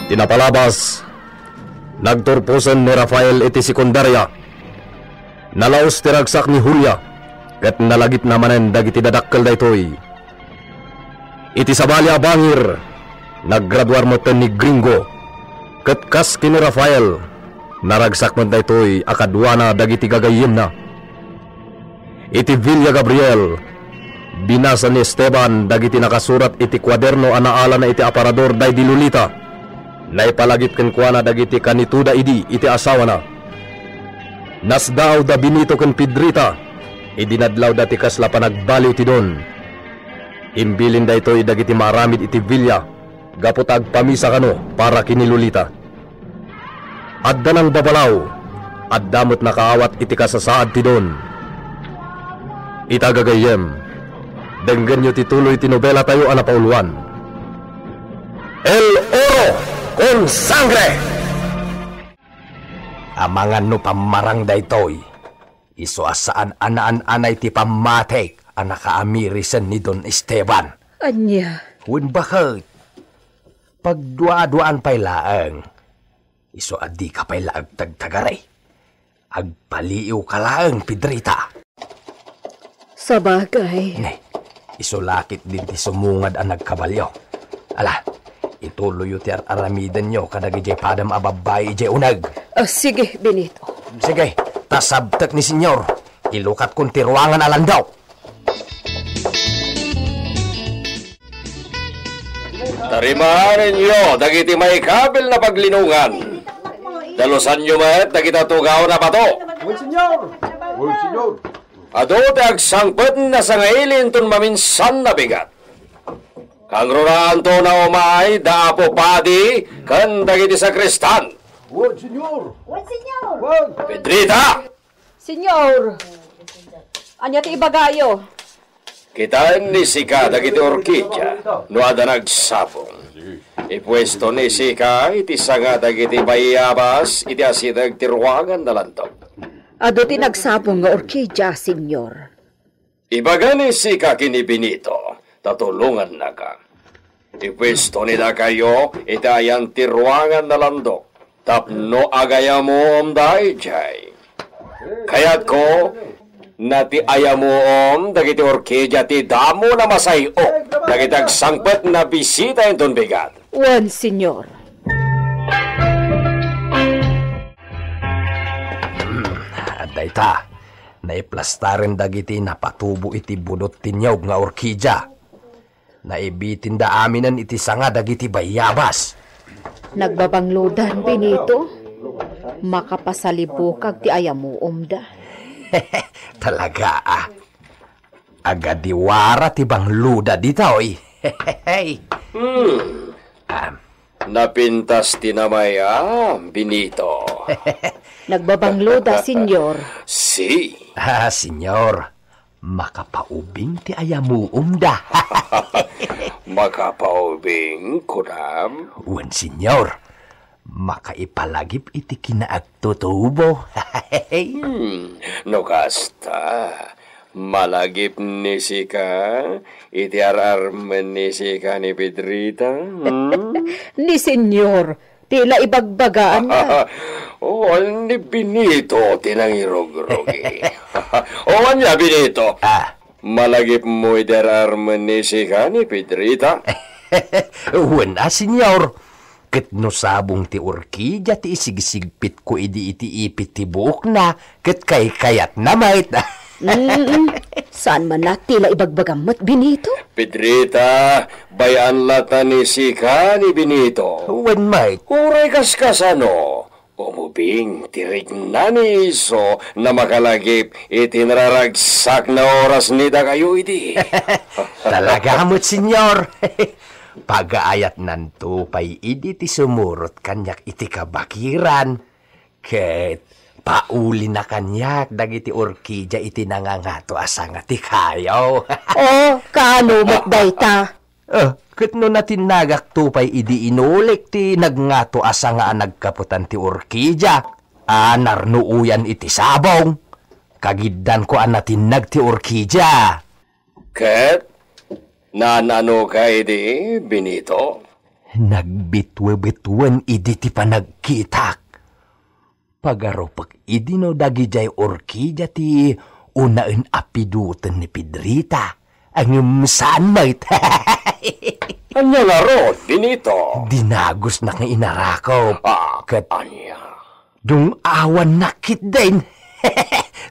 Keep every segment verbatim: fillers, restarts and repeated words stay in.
Ti napalabas, nagturposen ni Rafael iti sekundaria. Nalaus ti ragsak ni Julia, ket nalagipna manen dagiti dadakkel daytoy. Iti sabali a bangir, naggraduar metten ni Gringo, ket kas ken ni Rafael, naragsak met daytoy a kaduana dagiti gagayyemna. Iti Villa Gabriel, binasa ni Esteban dagiti nakasurat iti kuaderno a naalana iti aparador daydi Lolita. Naipalagip kenkuana dagiti kanitoda idi iti asawana. Nasdaaw da Benito ken Pedrita idi nadlawda ti kasla panagbaliw ti Don. Imbilin daytoy dagiti maaramid iti villa gapu ta agpamisa kano para ken ni Lolita. Adda nangbabalaw, adda met nakaawat iti kasasaad ti Don. Ita gagayyem, denggenyo ti tuloy ti nobelatayo a napauluan, El Oro con Sangre! Amangan no pammarang daytoy, isu a saan a naan-anay ti pammatik a nakaamirisen ni Don Esteban. Ania? Wen baket, pagdua-duaan pay laeng. Isu a dika pay la agtagtagari. Agpaliiwka laeng, Pedrita. Sabagay. Ne, isu la ketdin ti sumungad a nagkabalio. Ala, ituloyyo ti ar-aramidenyo kadagiti padam a babbai idiay uneg. Ah, sige, Benito. Sige, ta sabtek ni Senyor. Ilukatkon ti ruangan a landok. Tarimaenyo dagiti maikabil a paglinongan. Dalusanyo met dagiti tugaw a bato. Wen, Senyor. Wen, Senyor. Adu ti agsangpet a sangaili inton maminsan a bigat. Kangrunaanto a umay da Apo Padi ken dagiti sakristan. Wen, Senyor. Wen, Senyor. Wen. Pedrita! Senyor, ania ti ibagayo? Kitaen ni sika dagiti orkidia no adda nagsabong. Ipuesto ni sika iti sanga dagiti bayabas iti asideg ti ruangan a landok. Adu ti nagsabong nga orkidia, Senyor. Ibaga ni sika ken ni Benito, ta tulongannaka. Ipuesto ni dakayo iti ayan ti ruangan a landok tapno agayamuomda idiay. Kayatko, no ti ayamuom dagiti orkidia ti damo a masay-ok dagiti agsangpet a bisita inton bigat. Wen, Senyor. Hmm, adda ita. Naiplastaren dagiti napatubo iti budot ti niyog nga orkidia. Naibitinda aminen iti sanga dagiti bayabas. Nagbabanglodan, Benito. Makapasalibukag ti ayamuomda. Talaga, a. Agadiwara ti bangloda ditoy. Hmm. Ah. Napintas ti namay-am, Benito. Nagbabangloda, Senyor. Si. Ah, Senyor. Makapaubing ti ayamuomda. Makapaubing, kunam? Wen, Senyor. Makaipalagip iti kinaagtutubo. Hmm, no kasta, malagip ni sika iti ar-armen ni sika ni Pedrita, hmm? Ni Senyor, ti la ibagbagaanna. O, ni Benito ti nangirugrogi. O, ania, Benito? Ah. Malagipmo iti ar-armen ni sika ni Pedrita? Wen a, Senyor. Ket no sabong ti orkidia ti isigsigpitko idi iti ipit ti buokna, ket kaykayatna met. Mm, saan man a ti la ibagbagam met, Benito? Pedrita, bay-an latta ni sika ni Benito. Wen met. Uray kaskasano, umubing ti rikna ni Iso a makalagip iti nararagsak a oras ni dakayo idi. Talaga met, Senyor. Pagaayatnanto pay idi ti sumurot kaniak iti kabakiran, ket paulina kaniak dagiti orkidia iti nangangato a sanga ti kayo. O, kaano met dayta? Eh, ket no natinnagakto pay idi inulik ti nagngato a sanga a nagkaputan ti orkidia a narnuoyan iti sabong, kagiddanko a natinnag ti orkidia. Ket naan-anoka idi, Benito? Nagbitwebetwen idi ti panagkitak. Pagarupek idi no dagidiay orkidia ti unaen a pidoten ni Pedrita. Ngem saan met. Ania ngarud, Benito? Dinagusnak nga inarakop. Ah, ket ania? Dung-awannak ketdin.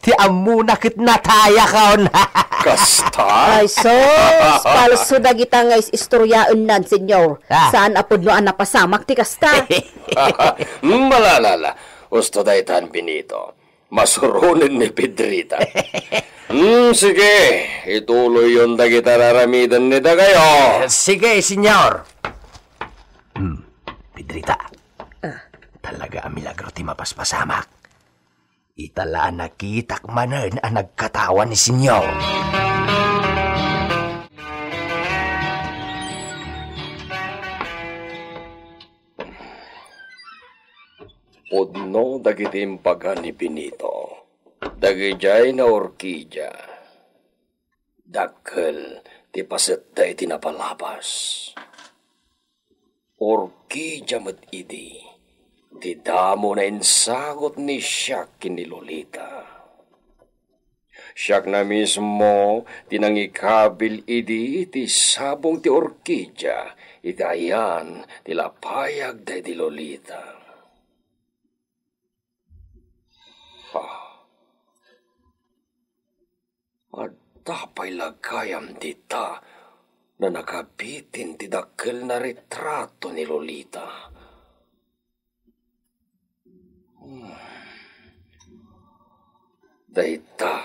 Ti ammona ket natayakon. Kasta? Ay, sus! Palso dagita nga is-istoriaennan, senyor. Ah. Saan a pudno a napasamak ti kasta. Malalala. Usto daytan, Benito. Masuronen ni Pedrita. Hmm, sige. Ituloyyon dagita aramiden ni dakayo. Sige, senyor. Hmm, Pedrita. Ah. Talaga a milagro ti mapaspasamak. Ita la a nakitak manen a nagkatawa ni Senyor. Pudno dagiti imbaga ni Benito. Dagidiay nga orkidia. Dakkel ti pasetda iti napalabas. Orkidia met idi ti damo nga insagut ni Siak ken ni Lolita. Siakna mismo ti nangikabil idi ti sabong ti orkidia iti ayan ti lapayag daydi Lolita. Ah. Adda pay la gayam dita nga nakabitin ti dakkel nga retrato ni Lolita. Hmm. Dayta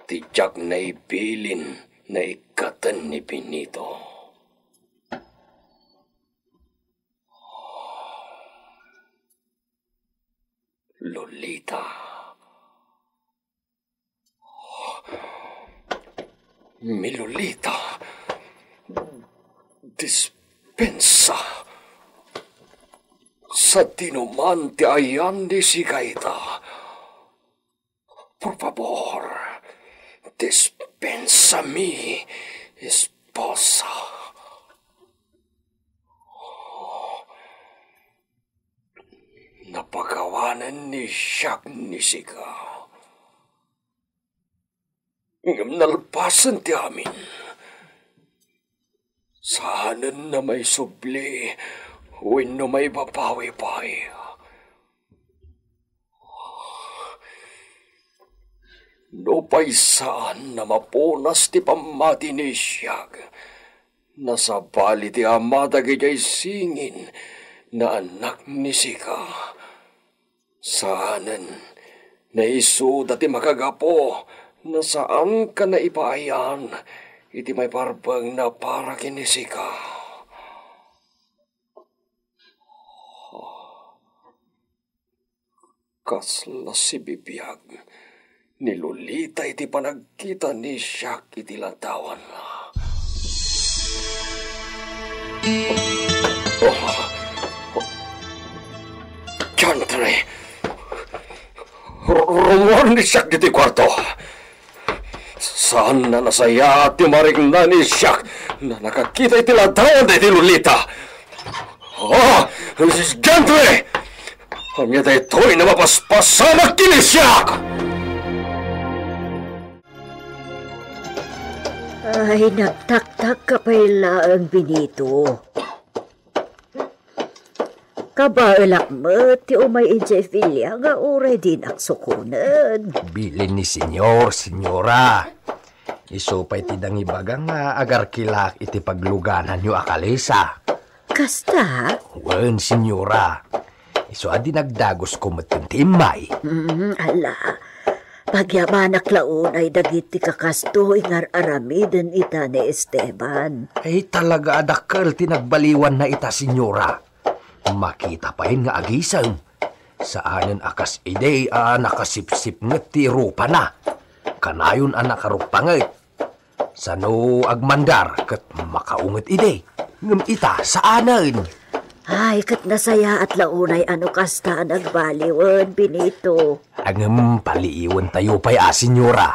ti diak naibilin nga ikkaten ni Benito. Lolita. Mi Lolita, dispensa. Sadino man ti ayan ni Sigayta? Por favor, dispensa mi, esposa. Napakawanen ni Siak ni Siga. Ngem nalpasen ti amin. Saanen a maisubli wenno maibabawi pay. Nupay saan a mapunas ti pammati ni Siak, nasabali ti ama dagidiay singin nga anak ni Siga. Saanen, naisuda ti makagapu, nga saanka nga ipaayan iti maiparbeng nga para ken ni Siga. Kasla sibibiag ni Lolita iti panagkita ni Siak iti ladawanna. Oh. Diantre! Ru-, rumuar ni Siak ditoy kuarto. Saan a nasayaat ti marikna ni Siak nga nakakita iti ladawan daydi Lolita. Oh, diantre! Ania daytoy nga mapaspasamak ken ni Siak? Ay, nagtaktak ka pay laeng, Benito. Kabaelak met ti umay idiay filia nga uray dinak sukonen. Bilin ni Senyor, Senyora. Isu pay ti nangibaga nga agarkilaak iti paglugananyo a kalesa. Kasta? Wen, Senyora. Isu a dinagdagosko metten ti immay. Mm, ala. Pagyamanak la unay dagiti kakastoy nga ar-aramiden ita ni Esteban. Ay, talaga a dakkel ti nagbaliwanna ita, Senyora. Makita pay nga agisem. Saanen a kas idi a nakasipsipnget ti rupana. Kanayon a nakaruppanget. Sano agmandar ket makaunget idi. Ngem ita, saanen. Ay, ket nasayaat la unay a no kasta a nagbaliwen, Benito. Ngem paliiwentayo pay a, Senyora.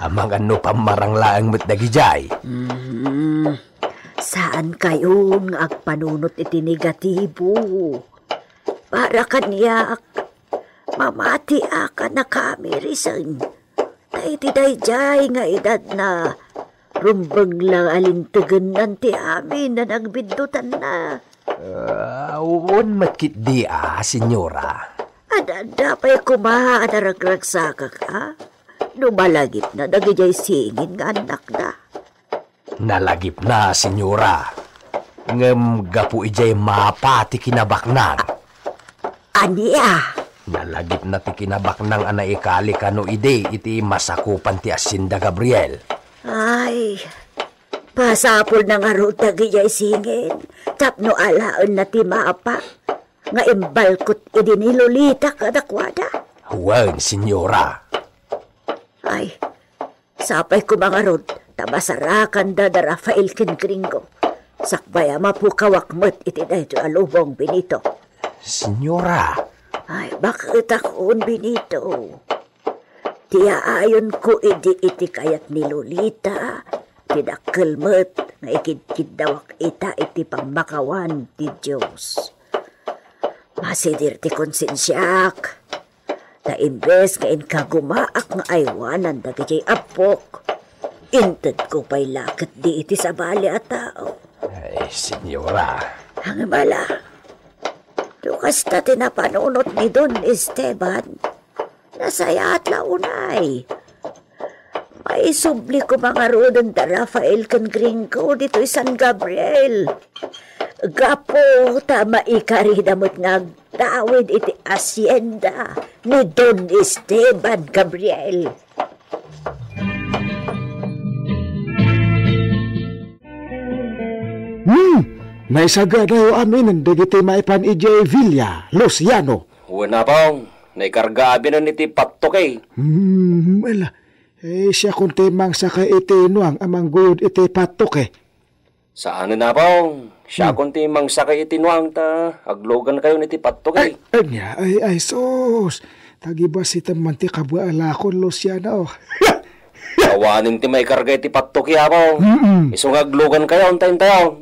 Amangan no pammarang laeng met dagidiay. Mhm. Saan kayon nga agpanunot iti negatibo. Para kaniak, mamatiak a nakamirisen. Ta iti daydiay nga edadna, rumbeng la a lintegennan ti amin a nagbiddutanna. Ah, wen met ketdi a, senyora. Adda pay koma a naragragsakak a, no malagipna dagidiay singin nga annakda. Nalagipna, senyora. Ngem gapu idiay mapa ti kinabaknang. Ania? Nalagipna ti kinabaknang a naikali kano idi iti masakupan ti Hacienda Gabriel. Ay, pasapulna ngarud dagidiay singin tapno alaenna ti mapa nga imbalkot idi ni Lolita kadakuada. Wen, senyora. Ay, sapay koma ngarud ta masarakanda da Rafael ken Gringo. Sakbay a mapukawak met iti daytoy a lubong, Benito. Senyora. Ay, baketakon, Benito. Ti aayonko idi iti kayat ni Lolita, ti dakkel met nga ikidkiddawak ita iti pammakawan ti Dios. Masider ti konsensiak. Ta imbes nga inkagumaak nga aywanan dagiti appok, intedko pay la ketdi iti sabali a tao. Ay, senyora. Ngem ala, no kasta ti napanunot ni Don Esteban, nasayaat la unay. Maisubli koma ngaruden da Rafael ken Gringo ditoy San Gabriel. Gapu ta maikarida met nga agtawid iti hacienda ni Don Esteban Gabriel. Hmm, naisaganayo aminen dagiti maipan idiay villa, Luciano. Wen, Apong, naikarga aminen iti pattoki. Hmm, ala. Eh, siakon ti mangsaka iti nuang a mangguyod iti pattoki. Saanen, Apong. Siakon ti mangsaka iti nuang ta aglugankayon iti pattoki. Ay, ania? Ay, ay, sus. Tagibasitem man ti kabualakon, Luciano. Awanen ti maikarga iti pattoki, Apong. Mm-mm. Isu nga aglugankayon ta intayon.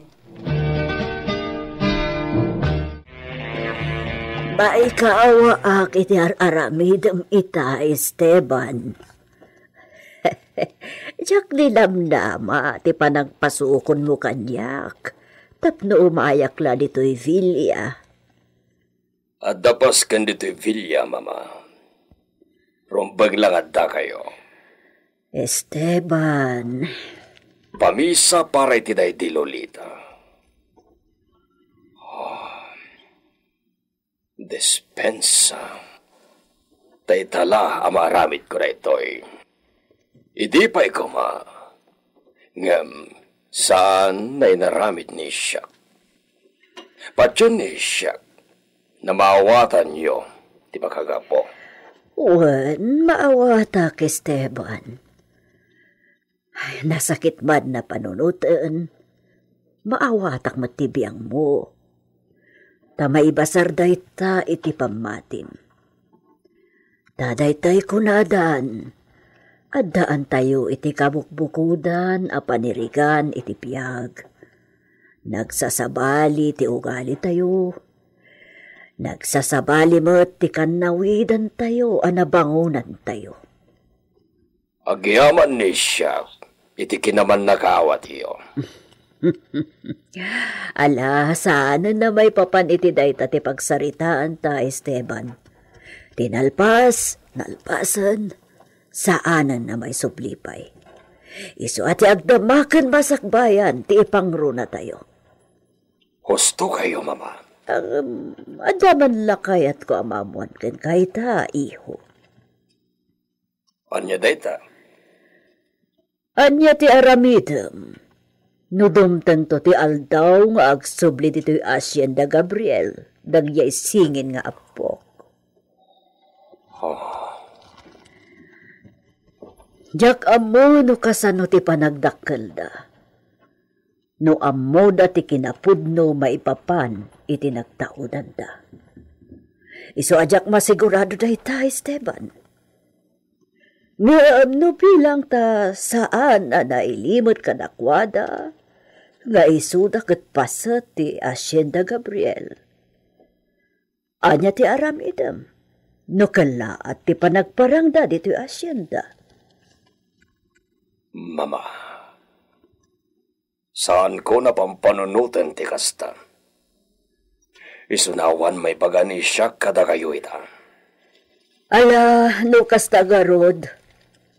Maikaawaak iti ar-aramidem ita, Esteban. Diak ni namnama ti panagpasukonmo kaniak tapno umayak la ditoy villa. Adda pasken ditoy villa, Mama. Rumbeng la nga addakayo. Esteban. Pamisa para iti daydi Lolita. Ah, dispensa. Ta ita la a maaramidko daytoy. Idi pay koma, ngem saan nga inaramid ni siak. Patien ni siak, namaawatanyo ti makagapu. Wen, maawatak, Esteban. Ay, nasakit man a panunoten. Maawatak met ti biangmo. Ta maibasar dayta iti pammatim. Ta daytay kunadan, addaantayo iti kabukbukodan a panirigan iti biag. Nagsasabali ti ugalitayo. Nagsasabali met ti kannawidantayo a nabangonantayo. Agyaman ni siak iti kinamannakaawatyo. Ala, saanen a maipapan iti dayta ti pagsaritaanta, Esteban. Ti nalpas, nalpasen, saanen a maisubli pay. Isu a ti agdama ken masakbayan ti ipangrunatayo. Husto kayo, Mama. Ngem, adda man la kayatko a maammoan kenka ita, iho. Ania dayta? Ania ti aramidem no dumtengto ti aldaw nga agsubli ditoy Hacienda Gabriel dagiti singin nga appok? Oh. Diak ammo no kasano ti panagdakkelda. No ammoda ti kinapudno maipapan iti nagtaudanda. Isu a diak masigurado dayta, Esteban. Ngem no bilang ta saan a nailimut kadakuada, nga isuda ket paset ti Hacienda Gabriel. Ania ti aramidem no kellaat ti panagparangda ditoy hacienda? Mama, saanko a pampanunoten ti kasta. Isuna awan maibaga ni Siak kadakayo ita. Ala, no kasta ngarud,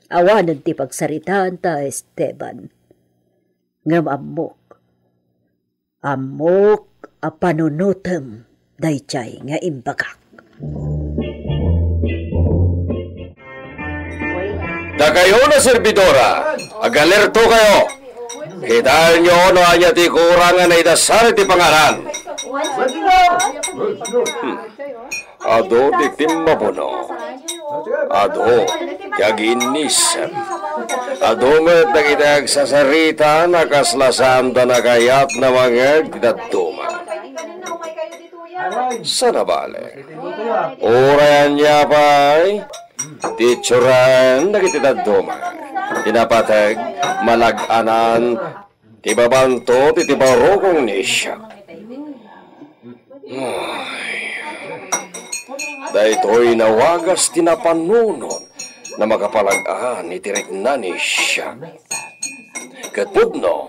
awanen ti pagsaritaanta, Esteban. Ngem ammok, ammok a panunotem daydiay nga imbagak. Dakayo a serbidora, agalerto kayo. Kitaenyo no ania ti kurang a naidasar iti pangaran. Hmm. Adu ti timmabuno. Adu ti agiinnisem. Adu met dagiti agsasarita a kasla saanda a kayat a mangngeg ti dadduma. Saan a bale, uray ania pay ti itsuran dagiti dadduma, ti napateg, malag-anan, ti babanto ti, ti barukong ni Siak. Ay, daytoy nawagas ti napanunot a makapalag-an iti rikna ni Siak. Ket pudno,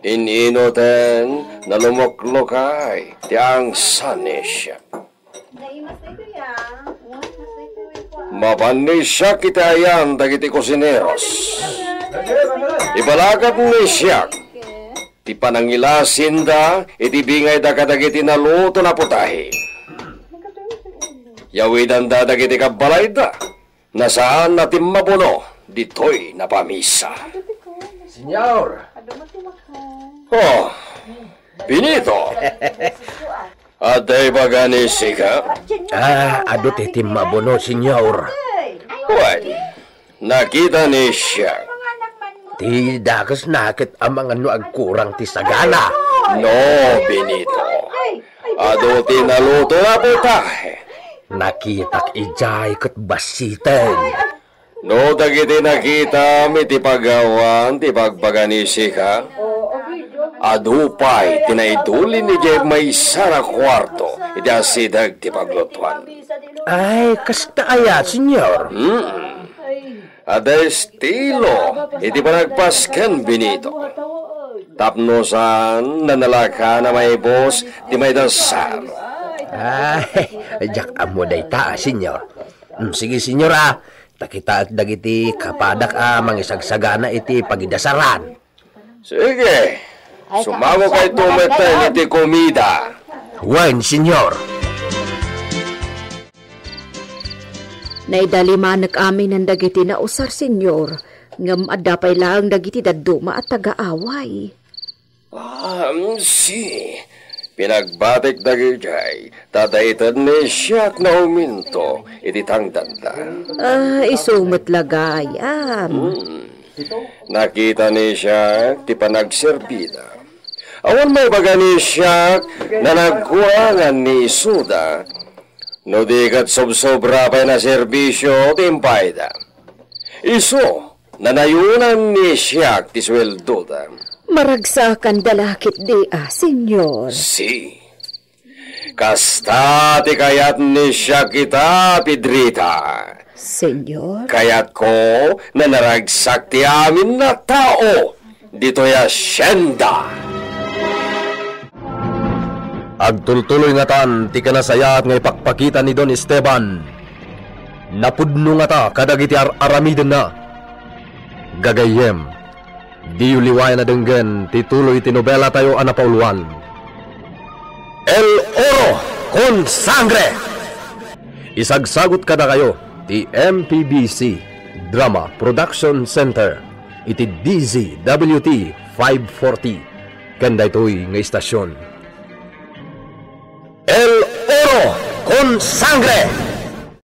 in-inuten a lumoklokay ti angsan ni Siak. Mapan ni Siak iti ayan dagiti kusineros. Ibalakat ni Siak ti panangilasinda iti bingayda kadagiti naluto a putahe. Yawidanda dagiti kabbalayda. Nasaan a timmabuno ditoy a pamisa. Señor! Oh, Benito! Adda ibaga ni Siak? Ah, adu ti timmabuno, Señor. Wen, nakita ni Siak. Ti dakesna ket amangan no agkurang ti sagana. No, Benito. Adu ti naluto a putahe. Nakitak idiay ket bassiten. No dagiti nakitam iti pagawan ti ibagbaga ni Siak, adu pay ti naidulin idiay maysa a kuarto iti asideg ti paglutoan. Ay, kasta aya, Señor? Mm. Adda estilo iti panagpasken, Benito. Tapno saan a nalakan a maibus ti maidasar. Ay, diak ammo dayta, Señor. Mm, sige, Señor, a. Ta kitaek dagiti kapadak a mangisagsagana iti pagidasaran. Sige, sumangokayto metten iti komida. Wen, Señor. Naidalimanek aminen dagiti nausar, Señor, ngem adda pay laeng dagiti dadduma a tagaaway. Ah, mm, si. Pinagbatik dagidiay, ta dayta ni Siak nga uminto iti tangdanda. Ah, isu met la gayam. Hmm. Nakita ni Siak ti panagserbida. Awan maibaga ni Siak a nagkurangan ni isuda, no di ket sobsobra pay a serbisio ti impayda. Isu, nanayonan ni Siak ti sueldoda. Maragsakan da la ketdi a, Señor. Si. Kasta ti kayat ni Siak ita, Pedrita. Señor? Kayatko a naragsak ti amin a tao ditoy hacienda. Agtultuloy ngatan ti kinasayaat nga ipakpakita ni Don Esteban. Napudno ngata kadagiti ar-aramidenna. Gagayyem, diyo liwayan a denggen ti tuloy ti nobelatayo a napauluan, El Oro con Sangre. Isagsagut kadakayo ti M P B C Drama Production Center iti D Z W T five forty ken daytoy nga istasion. El Oro con Sangre.